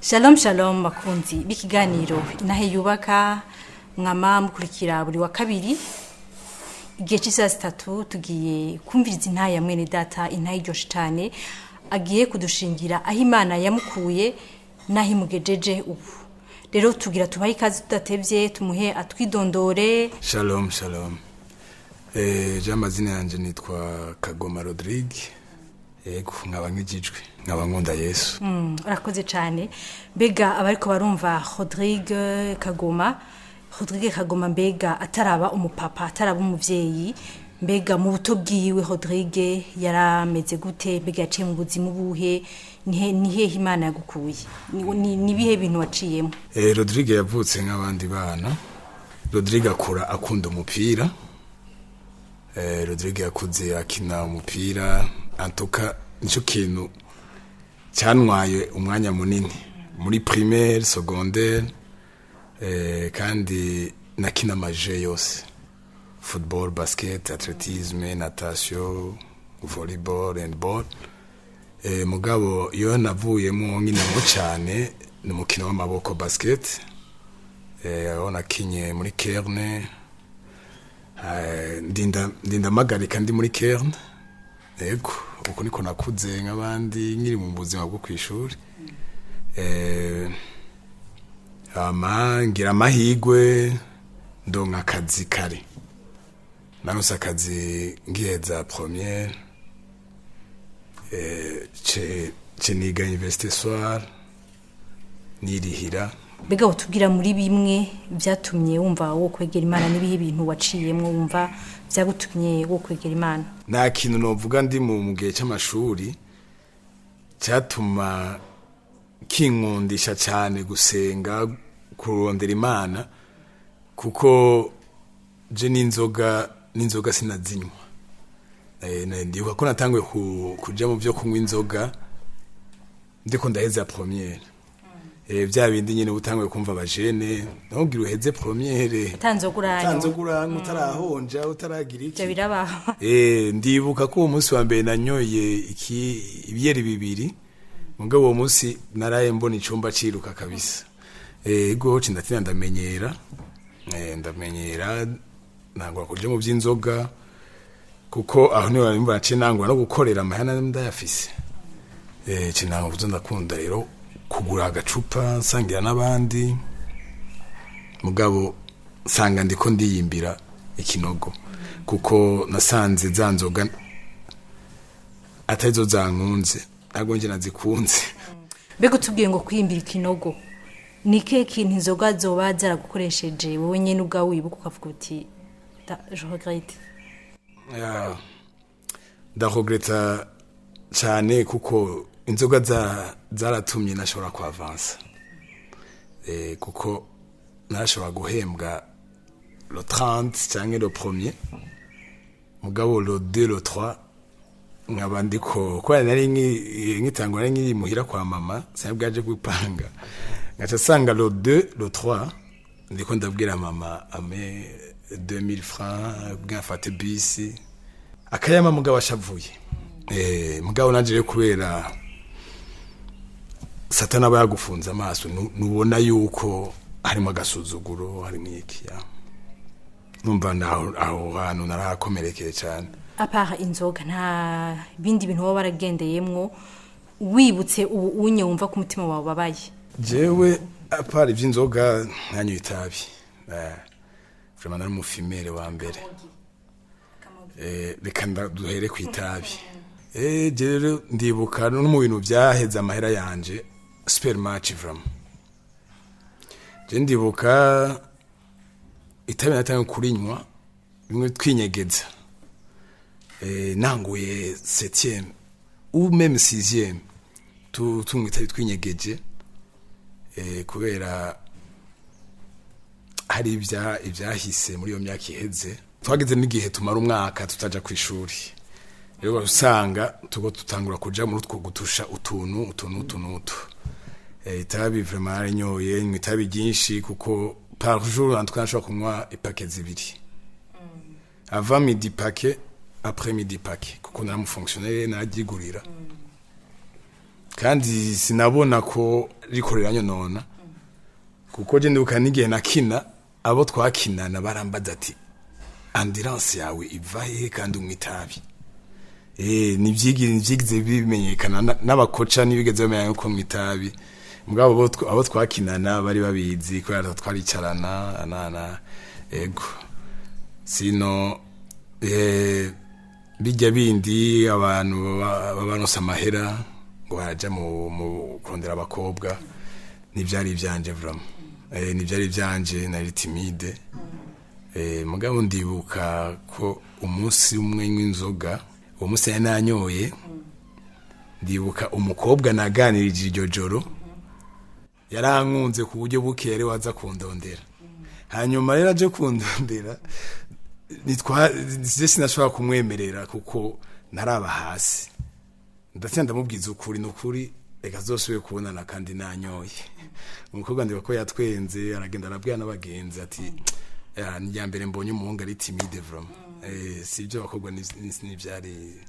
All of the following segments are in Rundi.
Shalom shalom bakunzi b'ikiganiro Intahe Yubaka, mwama mukurikira buri wa kabiri igihe cy'isaha 3. Tugiye kumviriza intahe ya mwene data, intahe iryoshe cyane, agiye kudushingira aho Imana yamukuye n'aho imugejeje ubu. Rero tugira tubahe ikaze tudatevye, tumuhe atwidondore. Shalom shalom. Je amazina yanje nitwa Kagoma Rodrigue. Yego, nkaba nkijijwe, nkaba nkunda Yesu. Urakoze cyane. Mbega abariko barumva Rodrigue Kagoma, Rodrigue Kagoma mbega ataraba umupapa, ataraba umuvyeyi, mbega mu buto bwiwe Rodrigue yarameze gute? Mbega yaciye mu buzima ubuhe? Ni hehe Imana yagukuye? Ni ibihe bintu waciyemo? Rodrigue yavutse nk'abandi bana. Rodrigue akura akunda umupira. Rodrigue yakuze akina umupira. Antuka nico kintu cyanwaye umwanya munini muri primaire, secondaire, kandi nakina ama jeux yose: football, basket, athlétisme, natation, volleyball, handball. Mugabo iyo navuyemo nkinamo cyane ni umukino w'amaboko, basket, aho nakinye muri Kerne. Ndinda magarika ndi muri Kerne. Yego, uko niko nakuze nk'abandi nkiri mu buzima bwo kwishuri. Ama ngira amahigwe ndonka akazi kare. Naronse akazi ngiheza première. Ce niga université soir, nirihira. Mbega utubwira muri bimwe byatumye wumva wo kwegera Imana, n'ibihe bintu waciyemwo wumva byagutumye wo kwegera Imana? Nta kintu novuga ndi mu gihe cy'amashuri cyatuma kinkundisha cyane gusenga, kurondera Imana, kuko je n'inzoga sinazinywa. Ndibuka ko natanguye kuja mu byo kunywa inzoga ndiko ndaheza première. Bya bindi nyine utanguye kumva abajene ntubwire uheze première utanzoga uranywa. Utanzoga uranywa, utarahonja, utaragira iki. Ibyo birabaho. Ndibuka ko uwo munsi wa mbere nanyoye iki ibiyeri bibiri, mugabo uwo munsi naraye mbona icumba ciruka kabisa. Ego, cindatina ndamenyera. Ndamenyera, nangura kuja mu vy'inzoga, kuko aho niho nimba naciye nangura no gukorera amahera ndayafise. Cinangura kuza ndakunda rero kugura agacupa nsangira n'abandi, mugabo nsanga ndiko ndiyimbira ikinogo, kuko nasanze za nzoga atarizo zankunze, ntabwo nje nazikunze. Mbega utubwiye ngo kwiyimbira ikinogo, ni ikihe kintu inzoga zoba zaragukoresheje wowe nyine ubwawe wibuka ukavuga uti: "Je regrette"? Ya, ndaregretta cyane, kuko inzoga zaratumye nashobora kuavansa, kuko narashobora guhembwa le 30 cyangwa le premier, mugabo le 2, le 3 nkaba ndiko, kubera nari nkitangura, nari nkiri muhira kwa mama, sinari bwaje gupanga, ngaca sanga le 2, le 3 ndiko ndabwira mama ame 2000 francs bwafate bisi akayama, mugabo ashavuye. Mugabo nanje rero, kubera Satani aba yagufunze amaso, nubona yuko harimo agasuzuguro, harimo iki ya. Numva aho hantu narahakomerekeye cyane. À part inzoga, nta bindi bintu waba waragendeyemwo wibutse ubu unye wumva ko umutima wawe ubabaye? Jewe à part iby'inzoga ntanywa itabi. Vraiment nari umu fumeur wa mbere. Reka duhere ku itabi. Je rero ndibuka no mu bintu byaheze amahera yanje, supermatch. Vraiment je ndibuka itabi natangiye kurinywa bimwe twinyegeza, nanguye septième ou même sixième, tunywa itabi twinyegeje, kubera hari ibyahise muri iyo myaka iheze. Twageze n'igihe tumara umwaka tutaja ku ishuri. Rero usanga tugo tutangura kuja muri utwo gutusha utuntu utuntu utu n'utu. Itabi vraiment narinyoye, nywa itabi ryinshi, kuko par jour en tout cas nashobora kunywa i paquet 2, avant midi paquet, après midi paquet, kuko nari umu fonctionnaire, nararyigurira. Kandi sinabona ko riko riranyonona, kuko je ndibuka n'igihe nakina, abo twakinana barambaza ati: "Endurance yawe iva hehe kandi unywa itabi?" Nivyigize bimenyekana n'abakoca ntibigeze bamenya yuko nywa itabi. Mugabo abo twakinana bari babizi kubera twaricarana na ego. Sino bijya bindi abantu baba baronse amahera ngo baraja mu kurondera abakobwa, ntivyari ivyanje vraiment. Ntivyari ivyanje, nari timide. Mugabo ndibuka ko umunsi umwe nywa inzoga, uwo munsi nari nanyoye, ndibuka umukobwa naganirije iryo joro yarankunze ku buryo bukeye ari waza kundondera. Hanyuma rero aje kundondera, nitwa je sinashobora kumwemerera kuko naraba hasi. Ndetse ndamubwiza ukuri: "Nukuri reka zosubire kubonana kandi nanyoye." Umukobwa ndibuka ko yatwenze, aragenda arabwira n'abagenzi ati: "Ni irya mbere mbonye umuhungu ari timide vraiment." Si ibyo abakobwa nivyari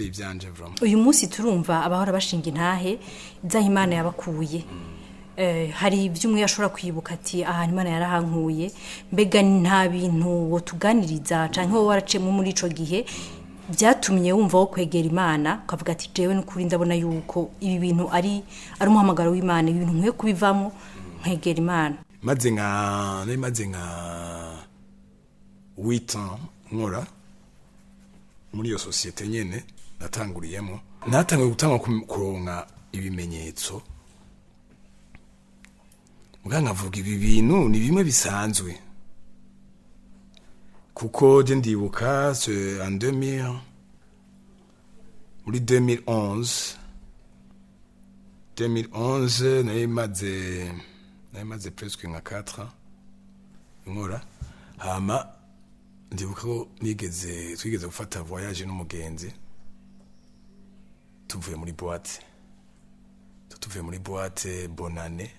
ivyanje vraiment. Uyu munsi turumva abahora bashinga intahe ibyaha Imana yabakuye. Hari ibyo umwe yashobora kwibuka ati: "Ahantu Imana yarahankuye." Mbega nta bintu wotuganiriza canke wowe waraciyemo muri ico gihe byatumye wumva wo kwegera Imana, ukavuga ati: "Jewe n'ukuri ndabona yuko ibi bintu ari umuhamagaro w'Imana, ibi bintu nkwiye kubivamo nkegera Imana"? Maze nka nari maze nka 8 ans nkora muri iyo société nyene natanguriyemo, natanguye gutanga kuronka ibimenyetso. Muga nkavuga ibi bintu ni bimwe bisanzwe, kuko je ndibuka c'est en 2000, muri 2011, 2011 nari maze presque nka 4 ans nkora. Hama ndibuka ko twigeze gufata voyage n'umugenzi tuvuye muri boîte, bonane,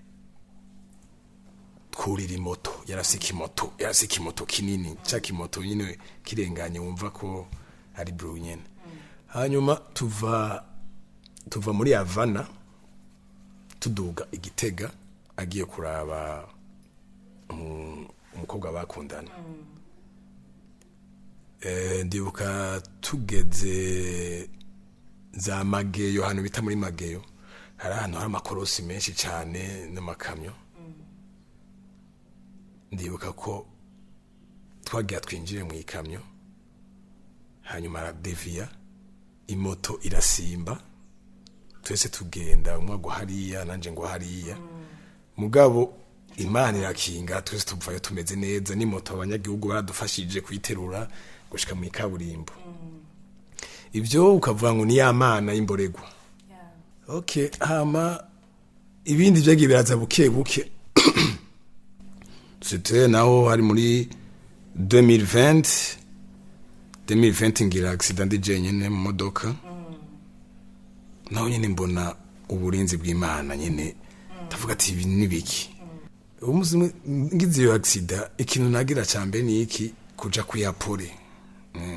twurira imoto. Yarafise ikimoto kinini, ca kimoto nyine kirenganye wumva ko ari blue nyene. Hanyuma tuva muri Havana tuduga Igitega, agiye kuraba umukobwa bakundana. Ndibuka tugeze za Mageyo, ahantu bita muri Mageyo, hari ahantu hari amakorosi menshi cyane n'amakamyo. Ndibuka ko twagiye twinjire mu ikamyo, hanyuma aradeviya, imoto irasimba, twese tugenda, umwe agwa hariya, nanje ngo hariya. Mugabo Imana irakinga, twese tuvayo tumeze neza, n'imoto abanyagihugu baradufashije kuyiterura gushika mu ikaburimbo. Ibyo ukavuga ngo ni ya Mana y'imboregwa. Okay, hama ibindi byagiye biraza buke buke. C'était naho hari muri 2020. 2020 ngira accident ndi jenyene mu modoka, naho nyene mbona uburinzi bw'Imana nyene, ndavuga ati: "Ibi ni biki?" Umunsi umwe ngize iyo accident, ikintu nagira ca mbere ni iki? Kuja kuyapore,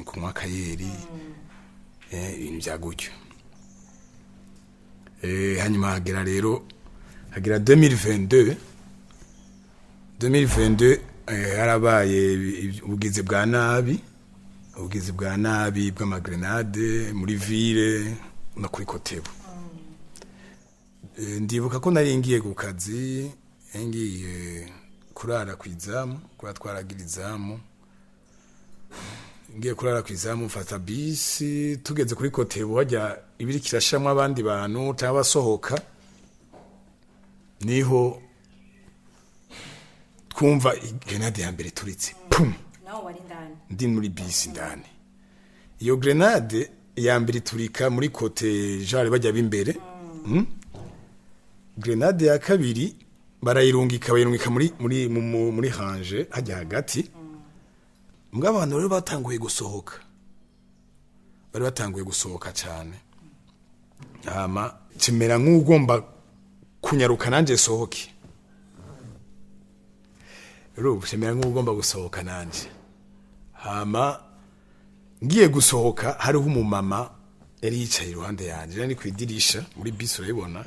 kunywa akayeri, ibintu bya gutyo. Hanyuma hagera rero hagera 2022. 2022 harabaye ubugizi bwa nabi bw'amagrenade muri ville no kuri Kotebu. Ndibuka ko nari ngiye ku kazi, nari ngiye kurara ku izamu kuba twaragira izamu. Ngiye kurara ku izamu, mfata bisi, tugeze kuri Kotebu hajya ibiri kirashamwo abandi bantu cyangwa basohoka, niho twumva grenade ya mbere ituritse, pum. Nawe wari indani? Ndi muri bisi indani. Iyo grenade ya mbere iturika muri côté jare bajya b'imbere. Grenade ya kabiri barayirungika muri rangée hajya hagati. Mbwa abantu rero batanguye gusohoka, bari batanguye gusohoka cyane. Hama kimera nk'ugomba kunyaruka nanje sohoke, rero kimera nk'ugomba gusohoka nanje. Hama ngiye gusohoka, hariho umumama Yari yicaye iruhande yanje, nari ku idirisha muri bisi, urabibona,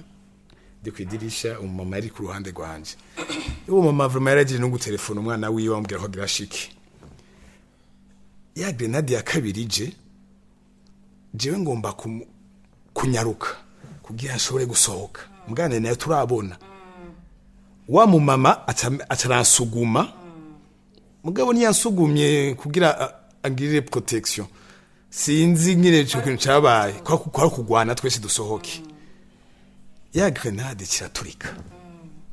ndi ku idirisha, umumama yari ku ruhande rwanje. Uwo mama vraiment yaragiye no gutelefona umwana wiwe, amubwira ko agira ashike. Ya grenade ya kabiri ije, jewe ngomba kunyaruka kugira nshobore gusohoka, mugane nayo turabona wa mumama aca aransuguma. Mugabo ntiyansugumye kugira angirire protection, sinzi nyine ico kintu cabaye, kwa kugwana twese dusohoke. Ya grenade kiraturika,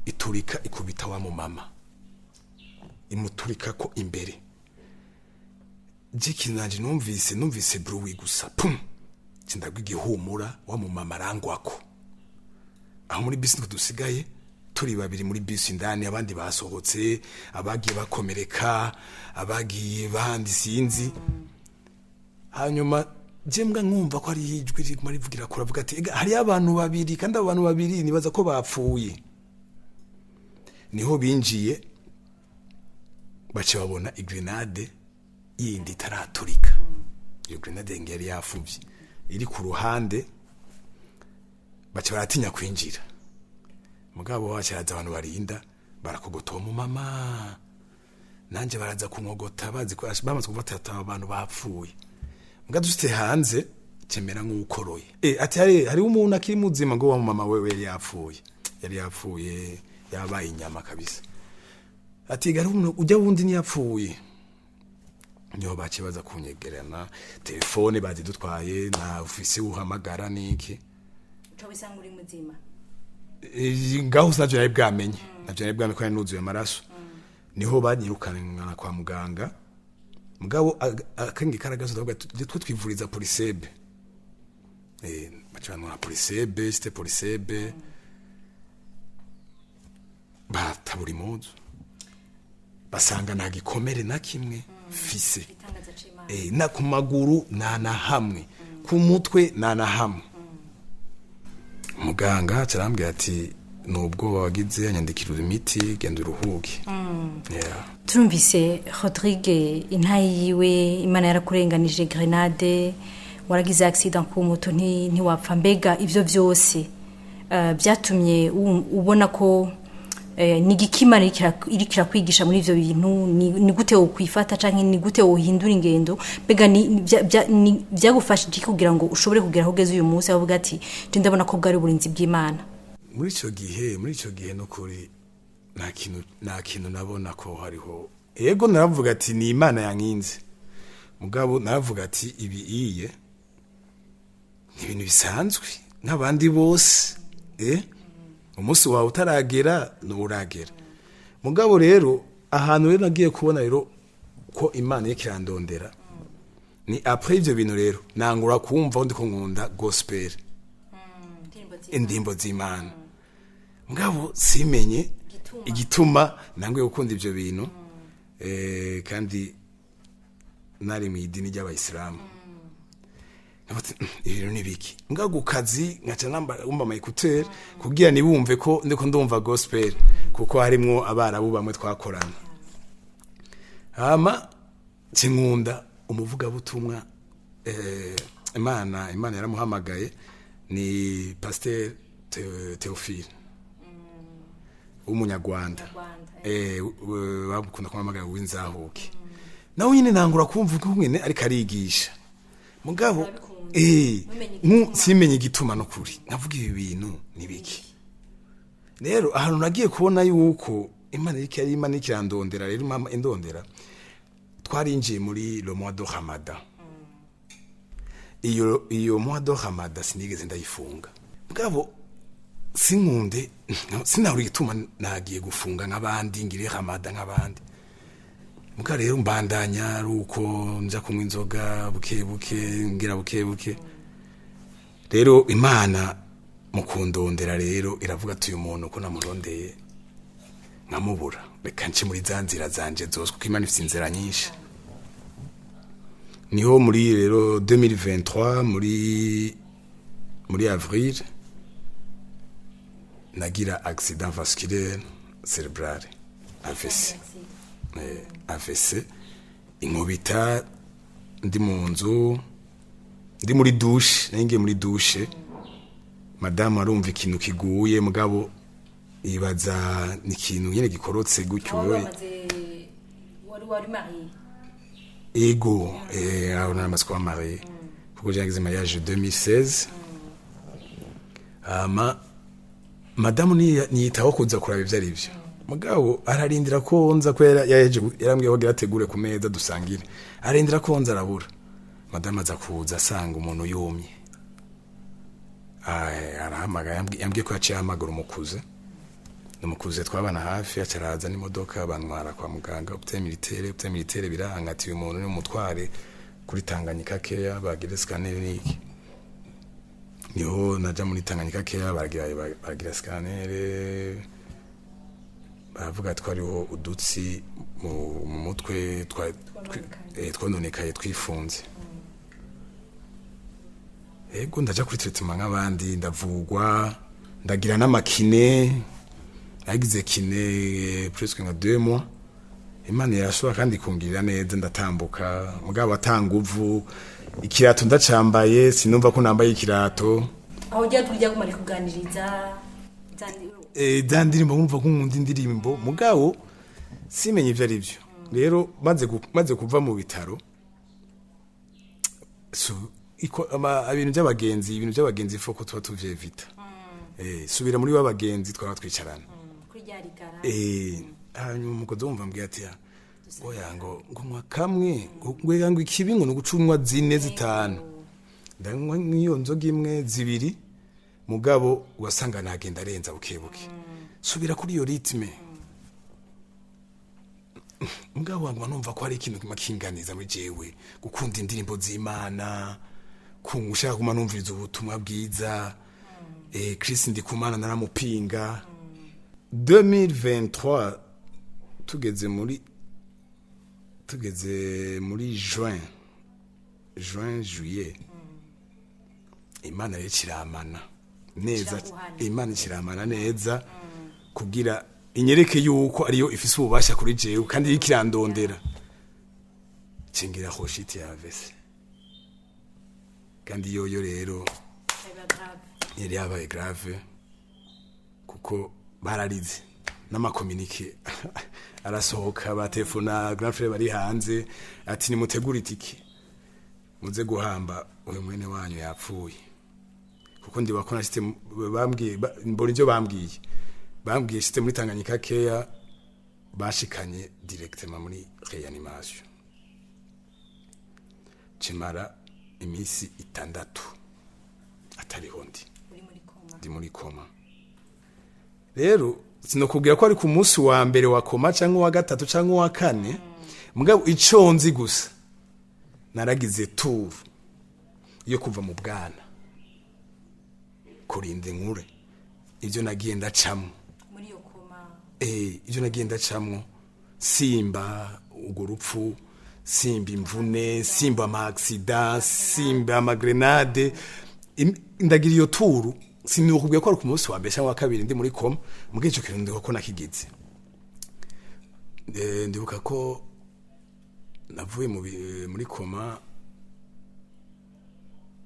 iturika ikubita wa mumama, imuturika ko imbere. Je ikintu nanje numvise bruit gusa, pum, cindagwa igihumura, wa mumama arangwako. Aho muri bisi nitwe dusigaye turi babiri muri bisi indani, abandi basohotse, abagiye bakomereka, abagiye bandi sinzi. Hanyuma je mbwa nkumva ko ari ijwi riguma rivugira kure, avuga ati: "Ega, hariyo abantu babiri, kandi abo bantu babiri nibaza ko bapfuye." Niho binjiye, baca babona igrenade yindi itaraturika. Iyo grenade ngo yari yafuvye iri ku ruhande, baca baratinya kwinjira. Mugabo wacu haraza abantu barinda, barakogota uwo mumama, nanje baraza kunkogota, bazi ko bamaze kuvuga ati aba bantu bapfuye. Mbwa dushitse hanze, cemera nk'ukoroye, ati hariho umuntu akiri muzima, ngo wa mama wewe yari yapfuye, yari yapfuye, yabaye inyama kabisa. Ati gari umuntu ujya wundi ntiyapfuye. Niho baciye baza kunyegerana telefone, bazidutwaye, nta ofisi uhamagara niki. Uca wisanga uri muzima? Ngaho sinavyo nari bwamenye, navyo nari bwamenye ko nari nuzuye amaraso. Niho banyirukana kwa muganga. Mugabo akenge karagazo, ndavuga ati twe twivuriza Polisebe. Baca bantwara Polisebe, cité Polisebe, batabura impuzu, basanga nta gikomere na kimwe fise. Igitangaza c'Imana. Na ku maguru nta na hamwe, ku mutwe nta na hamwe. Muganga arambwira ati ni ubwoba wagize, anyandikira imiti, genda uruhuke. Yeah. Turumvise Rodrigue intayi yiwe, Imana yarakurenganije grenade, waragize accident ku moto ntiwapfa. Mbega ivyo vyose byatumye ubona ko ni igiki Imana iriko irakwigisha muri ivyo bintu? Ni gute wokwifata canke ni gute wohindura ingendo? Mbega byagufashije iki kugira ngo ushobore kugera aho ugeze uyu munsi, aho uvuga ati je ndabona ko bwari uburinzi bw'Imana? Muri icyo gihe n'ukuri nta kintu nabona ko hariho. Yego, naravuga ati ni Imana yankinze. Mugabo naravuga ati ibi iye ni ibintu bisanzwe nk'abandi bose, umunsi wawe utaragera nturagera. Mugabo rero ahantu rero nagiye kubona rero ko Imana iriko irandondera ni après ivyo bintu. Rero nangura kumva aho ndiko nkunda gospel, indirimbo z'Imana. Mugabo simenye igituma nanguye gukunda ivyo bintu, kandi nari mu idini ry'abayisilamu. Navuze, "Ibintu ni biki?" Mugabo ku kazi nkaca namba umva ama écouteurs kugira nibumve ko ndiko ndumva gospel, kuko harimwo abarabu bamwe twakorana. Hama kinkunda umuvugabutumwa, Imana yaramuhamagaye, ni Pasteur Theophile w'umunyarwanda, bakunda kumuhamagara w'inzahuke. Nawe nyine nangura kumva uko nyine ariko arigisha. Mugabo simenye igituma no kuri navuga ibi bintu ni biki. Rero ahantu nagiye kubona yuko Imana iriko ari Imana iriko irandondera, rero Imana indondera, twarinjiye muri le mois de Ramadan. Iyo mois de Ramadan sinigeze ndayifunga. Mugabo sinkunde, sinahura igituma nagiye gufunga nk'abandi, ngire Ramadan nk'abandi. Muga rero mbandanya ari uko nja kunywa inzoga buke buke, ngira buke buke. Rero Imana mu kundondera rero iravuga ati uyu muntu ko namurondeye nkamubura, reka nce muri za nzira zanje zose, kuko Imana ifite inzira nyinshi. Niho muri rero 2023, muri avril, nagira accident vasculaire cérébral, AVC. AVC inkubita ndi mu nzu. Ndi muri douche, nari ngiye muri douche, madamu arumva ikintu kiguye, mugabo yibaza ni ikintu nyene gikorotse gutyo. Wari wamaze, wari marié? Ego, aho naramaze kuba marié, kuko j'agize mariage 2016. Hama madamu niyitaho kuza kuraba ivyo ari vyo, mugabo ararindira ko nza, ko yarambwiye ko agira ategure ku meza dusangire. Ararindira ko nza, arabura. Madamu aza kuza asanga umuntu yumye. Arahamagara, yambwiye ko yaciye ahamagara umukuze, umukuze twabana hafi, aca araza n'imodoka, bantwara kwa muganga, hôpital militaire. Hôpital militaire biranga, ati uyu muntu ni umutware kuri Tanganyika Care, bagire scanner niki. Niho naja muri Tanganyika Care, baragira scanner, baravuga twariho udutsi mu mutwe twononekaye, twifunze. Ego, ndaja kuri traitement nk'abandi, ndavugwa, ndagira n'ama kiné. Nagize kiné presque nka 2 mois. Imana irashobora kandi kungirira neza, ndatambuka, mugabo atanguvu. Ikirato ndacambaye, sinumva ko nambaye ikirato. Aho ujya tujya kumara kuganiriza Za ndirimbo, nkumva ko nkunda indirimbo, mugabo simenye ivyo ari byo. Rero maze kuva mu bitaro, ibintu by'abagenzi foko tuba tuvyevita. Subira muri w'abagenzi twaba twicarana. Kuri rya rigara. Hanyuma umukozi wumva ambwiye ati: "Oya, ngo nywa kamwe, ngo ikibi ngo ni uguca zine, zitanu." Ndanywa nk'iyo nzoga imwe, zibiri, mugabo ugasanga nagenda arenza buke buke. Subira kuri iyo rythme, mugabo wangwa numva ko hari ikintu kima kinganiza muri jewe, gukunda indirimbo z'Imana, ushaka kuma numviriza ubutumwa bwiza. Chris Ndikumana naramupinga. 2023, tugeze muri juin, juillet, Imana rero kiramana neza. Kiraguhana. Imana kiramana neza kugira inyereke yuko ariyo ifise ububasha kuri jewe, kandi iriko irandondera. Cingira rechute ya AVC, kandi yoyo rero biba grave. Yari yabaye grave, kuko bararize n'ama communiqué arasohoka, batelefona grand frère bari hanze, ati: "Nimutegure itike muze guhamba uyu mwene wanyu, yapfuye." Kuko ndiba ko nashitse, bambwiye, mbona ivyo bambwiye shitse muri Tanganyika Care, bashikanye directement muri réanimation, cimara imisi 6 atariho ndi. Uri muri coma? Ndi muri coma. Rero sinokubwira ko ari ku munsi wa mbere wa coma, cyangwa uwa gatatu, cyangwa uwa kane, mugabo ico nzi gusa, naragize tour yo kuva mu bwana kurinda inkure, ibyo nagiye ndacamwo. Muri iyo coma? Ibyo nagiye ndacamwo, simba urwo rupfu, simba imvune, simba ama accident, simba ama grenade. Ndagira iyo tour. Sinokubwiye ko ari ku munsi wa mbere cyangwa wa kabiri ndi muri coma, mbwe ico kintu ndibuka ko nakigize. Ndibuka ko navuye muri coma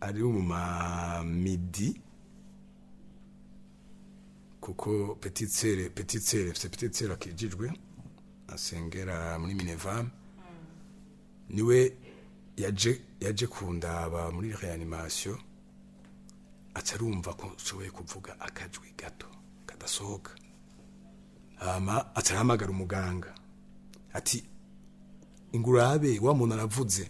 ari mu ma midi, kuko petite sœur, mfise petite sœur akijijwe asengera muri Minevam, niwe yaje kundaba muri réanimation, aca arumva ko nshoboye kuvuga akajwi gato kadasohoka. Hama aca arahamagara umuganga ati: "Ingurabe wa muntu aravuze."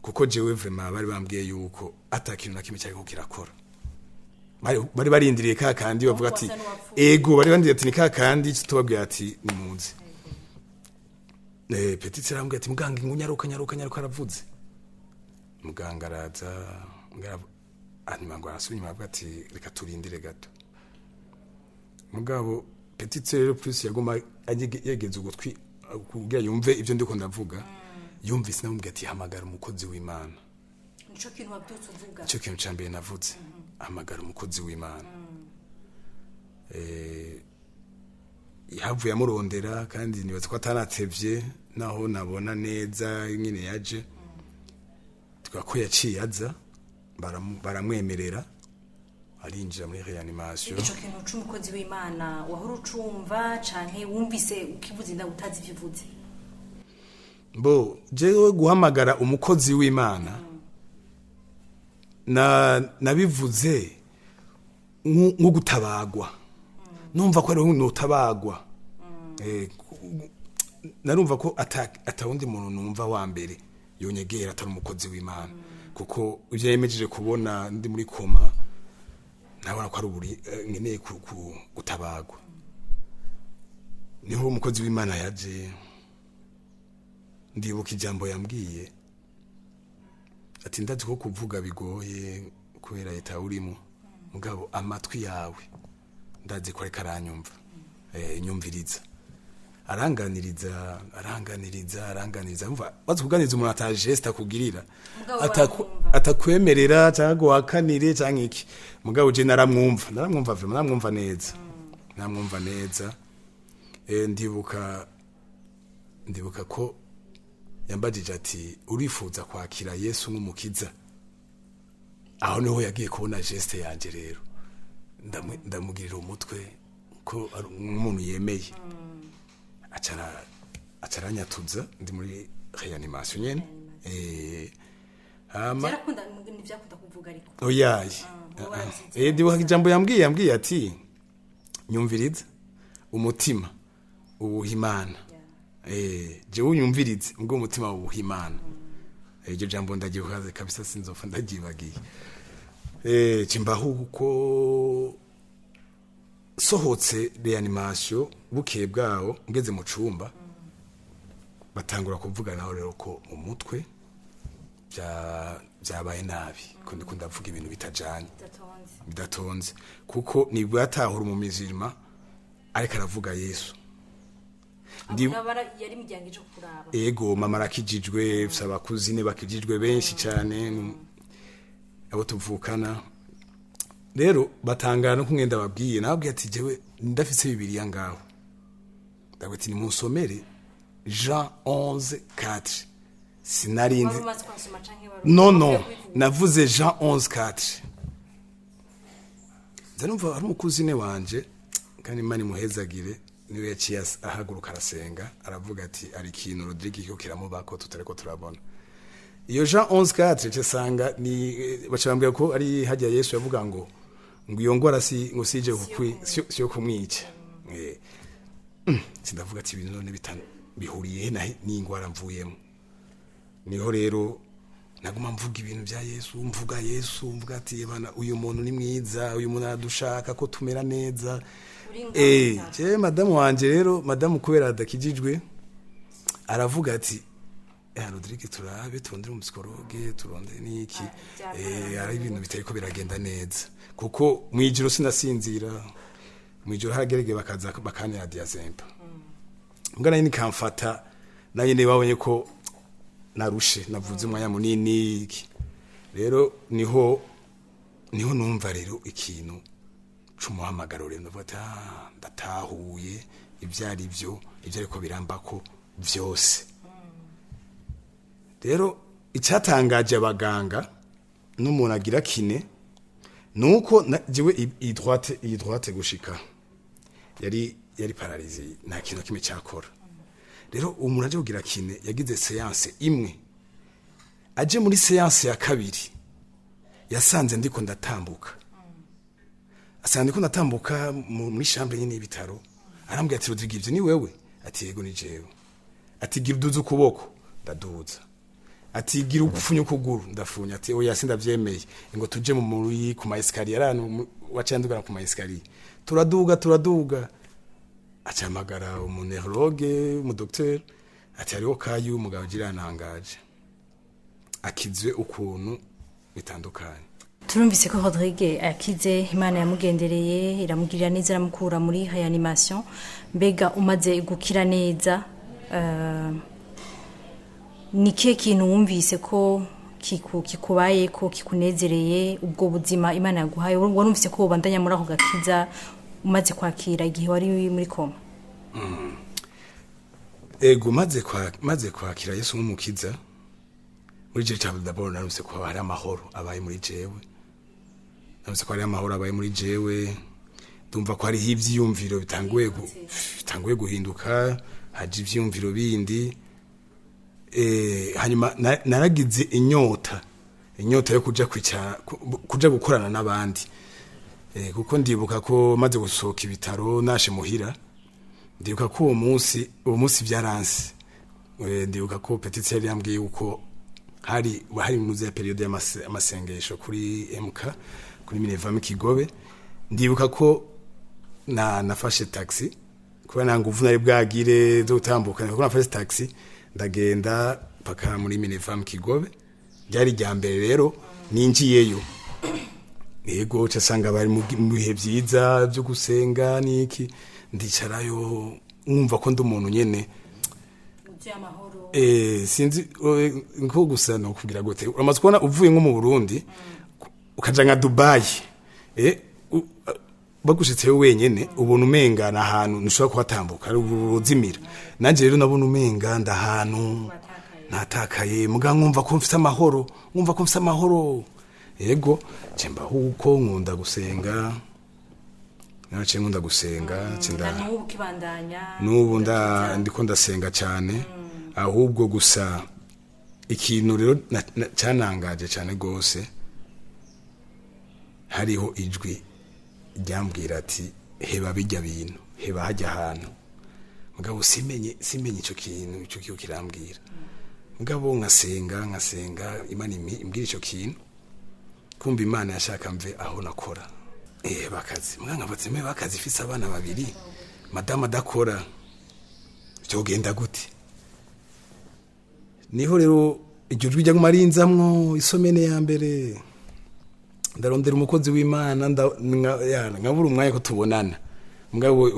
Kuko jewe vraiment bari bambwiye yuko ata kintu na kimwe cyariko kirakora. Bari barindiriye ka kandi bavuga ati Wasa n'uwapfuye. Ego, bari barindiriye ati ni ka kandi tubabwira ati nimuze. Petite arambwira ati: "Muganga, ngo nyaruka, nyaruka, nyaruka, aravuze." Muganga araza, hanyuma ngo arasubira inyuma, avuga ati: "Reka turindire gato." Mugabo petite rero plus yaguma yegeza ugutwi kugira yumve ibyo ndiko ndavuga, yumvise namubwira ati: "Hamagara umukozi w'Imana." Nico kintu wabyutse uvuga? Icyo kintu cya mbere navuze: "Hamagara umukozi w'Imana." Yahavuye amurondera, kandi nibaza ko ataratevye, naho nabona neza nyine yaje, twa ko yaciye aza. Baramwemerera arinjira muri réanimation. Ico kintu c'umukozi w'Imana wahora ucumva canke wumvise ukivuza inda utazi ivyo uvuze? Bo jewe guhamagara umukozi w'Imana na nabivuze nko gutabagwa, numva ko ariho notabagwa. Narumva ko atawundi muntu numva wa mbere yonyegera atari umukozi w'Imana, kuko ibyo yemejeje kubona ndi muri coma, nabona ko ari uburi nkeneye gutabagwa. Niho umukozi w'Imana yaje. Ndibuka ijambo yambwiye ati: "Ndazi ko kuvuga bigoye kubera leta urimo, mugabo amatwi yawe ndazi ko ariko aranyumva. Nyumviriza." Aranganiriza, aranganiriza, aranganiriza. Umva, bazi kuganiriza umuntu ata geste akugirira, Mugabo baramwumva. Atakwemerera cyangwa ngo wakanire cyangwa iki, mugabo je naramwumva, naramwumva vraiment, naramwumva neza, naramwumva neza. Ndibuka ko yambajije ati: "Urifuza kwakira Yesu nk'umukiza?" Aho niho yagiye kubona geste yanje. Rero ndamugirira umutwe ko ari umuntu yemeye. Acaranyatuza ndi muri réanimation nyene. Hama Byarakunda, ntibyakunda kuvuga ariko? Oyaye. Wowe waravyize. Ndibuka ijambo yambwiye ati: "Nyumviriza, umutima uwuha Imana. Jewe unyumvirize, ubwo umutima wuha Imana." Iryo jambo ndagyibuka kabisa, sinzopfa ndagyibagiye. Cimbaho uko sohotse réanimation, bukeye bwaho ngeze mu cumba, batangura kuvuga naho rero ko mu mutwe byabaye nabi, ko ndiko ndavuga ibintu bitajanye, bidatonze, bidatonze, kuko nibwo yatahura umumizirima ariko aravuga Yesu. Yari imiryango ije kuraba? Ego, mama arakijijwe, mfise aba cousines bakijijwe benshi cyane, abo tuvukana. Rero batangara no kumwenda babwiye, nababwiye ati: "Jewe ndafise Bibiliya ngaho." Ndavuga ati: "Nimunsomere Jean 11 4." Sinarinzi. Wari umaze kwasoma canke wari Non, uvuye kubivuga? Navuze Jean 11 4, nza numva ari umu cousine wanje, kandi Imana imuhezagire, niwe yaciye ahaguruka arasenga, aravuga ati: "Ari ikintu Rodrigue kiko kiramubako tutariko turabona." Iyo Jean 11 4 sanga ni baca bambwira ko ari hajya Yesu yavuga ngo iyo ngwara si ngo sije kukwi siyo kumwica. Sindavuga ati: "Ibintu none bihuriye he n'ingwara mvuyemo?" Niho rero naguma mvuga ibintu bya Yesu, mvuga Yesu, mvuga ati: "Bana, uyu muntu ni mwiza, uyu muntu aradushaka ko tumera neza." Uri ingwara. Je madamu wanje rero, madamu kubera adakijijwe, aravuga ati: "Rodrigue, turabe turondere umu psychologue, turondere niki." Ari ibintu bitariko biragenda neza, kuko mwijoro sinasinzira, mwijoro haragerege bakaza bakanira diazepam, mbwa nayo nikamfata, nayo nyene babonye ko narushe, navuze umwanya munini iki. Rero niho numva rero ikintu c'umuhamagaro. Rero ndavuga ati: "Ah, ndatahuye ibyo ari byo, ibyo ariko birambako byose." Rero icyatangaje abaganga n'umuntu agira kiné nuko jewe iyi droite gushika yari paralysée, nta kintu na kimwe cyakora. Rero umuntu aje kugira kiné, yagize séance imwe, aje muri séance ya kabiri yasanze ndiko ndatambuka, asanga ndiko ndatambuka muri chambre nyine y'ibitaro. Arambwira ati: "Rodrigue, ivyo ni wewe?" Ati: "Yego, ni jewe." Ati: "Gira uduze ukuboko." Ndaduza. Ati: "Gira ugufunya ukuguru." Ndafunya. Ati: "Oya, sindavyemeye, ngo tuje mu muri ku ma escaliers." Aranu waciye andugana ku ma escaliers, turaduga, turaduga. Acamagara umu neurologue, umu docteur, ati: "Hariho kayu umugabo agira yantangaje, akizwe ukuntu bitandukanye." Turumvise ko Rodrigue akize, Imana yamugendereye, iramugirira neza, iramukura muri réanimation. Mbega umaze gukira neza, ni kihe kintu wumvise ko kikubaye, ko kikunezereye, ubwo buzima Imana yaguhaye? Warumvise ko wobandanya muri ako gakiza umaze kwakira igihe wari muri coma? Ego, maze kwakira Yesu nk'umukiza. Muri jewe cyane d'abord narumvise ko hari amahoro abaye muri jewe, narumvise ko hari amahoro abaye muri jewe. Ndumva ko hariho ivyiyumviro bitanguye guhinduka, haje ivyiyumviro bindi. Hanyuma naragize inyota yo kuja kwicara, kuja gukorana n'abandi, kuko ndibuka ko maze gusohoka ibitaro nashe muhira, ndibuka ko uwo munsi byaranse. Ndibuka ko petite sœur yambwiye uko hari muze ya période y'amasengesho kuri MK, kuri Minerva Kigobe. Ndibuka ko na nafashe taxi kuba nta nguvu nari bwagire zo gutambuka, kuko nafashe taxi ndagenda paka muri Minerva Kigobe. Byari rya mbere rero ninjiyeyo. Yego, ca sanga bari mu bihe vyiza byo gusenga niki. Ndicarayo nkumva ko ndi umuntu nyene sinzi nko gusa no kugira gute. Uramaze kubona uvuye nko mu Burundi ukaja nka Dubai, bagushitseyo wenyene, ubona umenga na ahantu ntushobora kuhatambuka, ari uruzimira. Nanje rero nabona umenga ndahantu natakaye, muga nkumva ko mfise amahoro, nkumva ko mfise amahoro. Yego, nce mbaho uko nkunda gusenga, naciye nkunda gusenga nce N'ubu ukibandanya? N'ubu ndiko ndasenga cyane. Ahubwo gusa ikintu rero cyanangaje cyane rwose, hariho ijwi ryambwira ati: "Heba bijya bintu, heba hajya ahantu." Mugabo simenye ico kintu ico kiyo kirambwira. Mugabo nkasenga, nkasenga Imana imbwira ico kintu. Kumva Imana yashaka mve aho nakora, bakazi muganga nkavuze mbe bakazi ifise abana babiri, madamu adakora, byogenda gute? Niho rero iryo jwi ryaguma rinzamwo. Isomene ya mbere ndarondera umukozi w'Imana, nkabura umwanya ko tubonana. Mugabo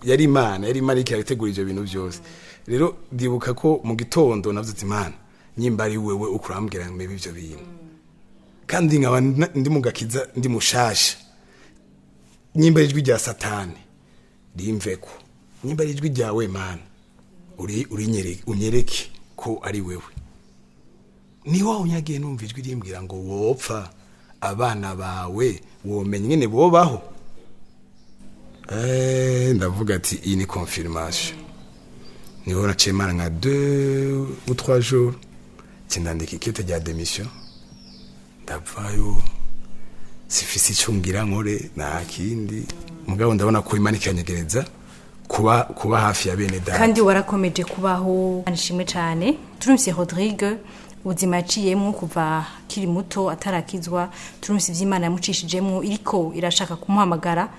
yari Imana iriko irategura ivyo bintu byose. Rero ndibuka ko mu gitondo navuze ati: "Imana, nyimba ari wewe ukurambwira mpebe ivyo bintu, kandi nkaba ndi mu gakiza, ndi mushasha, nyimba ari ijwi rya Satani rimveko, nyimba ari ijwi ryawe Mana, uri urinyereke, unyereke ko ari wewe." Niho unyagiye numva ijwi rimbwira ngo: "Wopfa, abana bawe womenya ingene bobaho?" Ndavuga ati: "Iyi ni confirmation." Niho naciye mara nka 2 ou 3 jours, nca ndandika ikete rya démission, ndavayo. Sifise ico ngira nkore, nta kindi. Mugabo ndabona ko Imana ikanyegereza kuba hafi ya bene data. Kandi warakomeje kubaho, nishimwe cyane. Turumvise Rodrigue ubuzima yaciyemwo kuva akiri muto atarakizwa, turumvise ivy'Imana yamucishijemwo iriko irashaka kumuhamagara,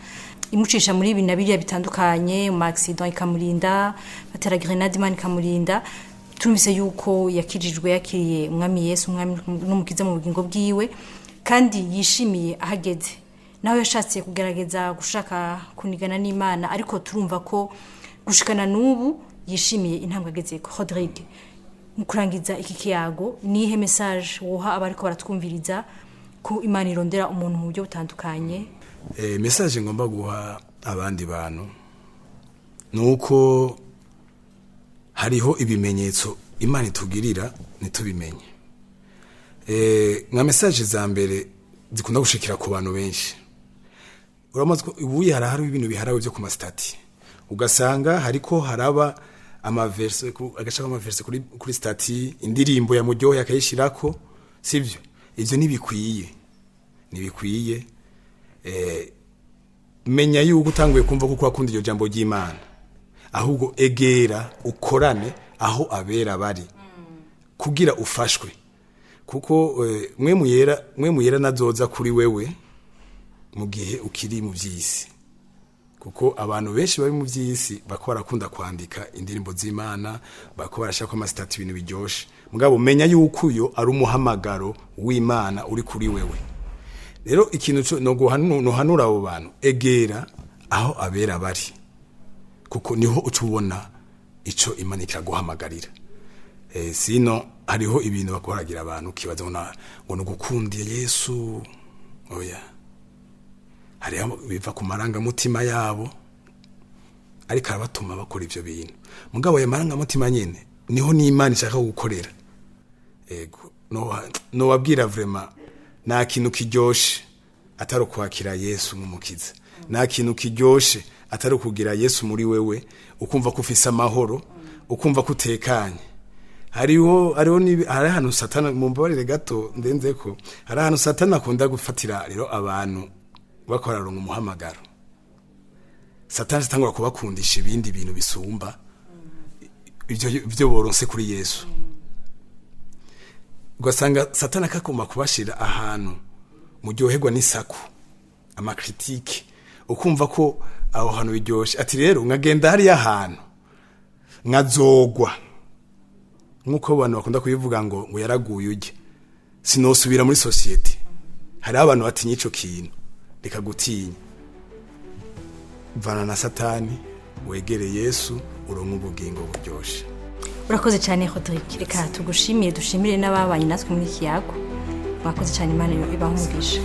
imucisha muri ibi na biriya bitandukanye, mu accident ikamurinda, batera grenade Imana ikamurinda. Turumvise yuko yakijijwe, yakiriye Umwami Yesu umwami n'umukiza mu bugingo bwiwe, kandi yishimiye ahageze, naho yashatse kugerageza gushaka kunigana n'Imana, ariko turumva ko gushikana n'ubu yishimiye intambwe agezeko. Rodrigue, mu kurangiza iki kiyago, nihe message woha abariko baratwumviriza ko Imana irondera umuntu mu buryo butandukanye? Message ngomba guha abandi bantu nuko hariho ibimenyetso Imana itugirira ntitubimenye. Nka message za mbere zikunda gushikira ku bantu benshi, uramaze ubuye harahari ibintu biharawe byo ku ma statuts, ugasanga hariko haraba ama verse, agashaka ama verse kuri statut, indirimbo ya muryohe akayishirako, sivyo? Ivyo ntibikwiye, ntibikwiye. Menya yuko utanguye kumva ko wakunda iryo jambo ry'Imana, ahubwo egera ukorane aho abera bari kugira ufashwe, kuko mwe muyera nazoza kuri wewe mu gihe ukiri mu by'isi, kuko abantu benshi bari mu by'isi bako barakunda kwandika indirimbo z'Imana, bako barashaka ama statuts, ibintu biryoshe. Mugabo menya yuko uyo ari umuhamagaro w'Imana uri kuri wewe. Rero ikintu no nohanura abo bantu, egera aho abera bari, kuko niho uca ubona ico Imana ikiraguhamagarira. Sino hariho ibintu bakoragira abantu ukibaza ngo ni ugukundiye Yesu. Oya, hariho biva ku marangamutima yabo, ariko arabatuma bakora ivyo bintu. Mugabo ayo marangamutima nyene niho n'Imana ishaka gukorera. Ego. Nobabwira vraiment, nta kintu kiryoshe atari ukwakira Yesu nk'umukiza, nta kintu kiryoshe atari ukugira Yesu muri wewe, ukumva ko ufise amahoro, ukumva ko utekanye. Hariho hari ahantu Satana, mumbabarire gato ndenze ko, hari ahantu Satana akunda gufatira rero abantu bakora ronka umuhamagaro. Satana atangura kubakundisha ibindi bintu bisumba ibyo boronse kuri Yesu. Ugasanga Satana akagomba kubashira ahantu muryoherwa n'isaku, ama critiques, ukumva ko aho hantu biryoshe. Ati rero nkagenda hariya hantu nkazogwa, nk'uko abantu bakunda kubivuga ngo yaraguye ujye, sinosubira muri société. Hariho abantu batinya ico kintu. Reka gutinya, vana na Satani, wegere Yesu, uronke ubugingo buryoshe. Urakoze cyane, Rodrigue. Reka tugushimire, dushimire n'ababanye natwe muri iki kiyago. Mwakoze cyane, Imana ibahe umugisha.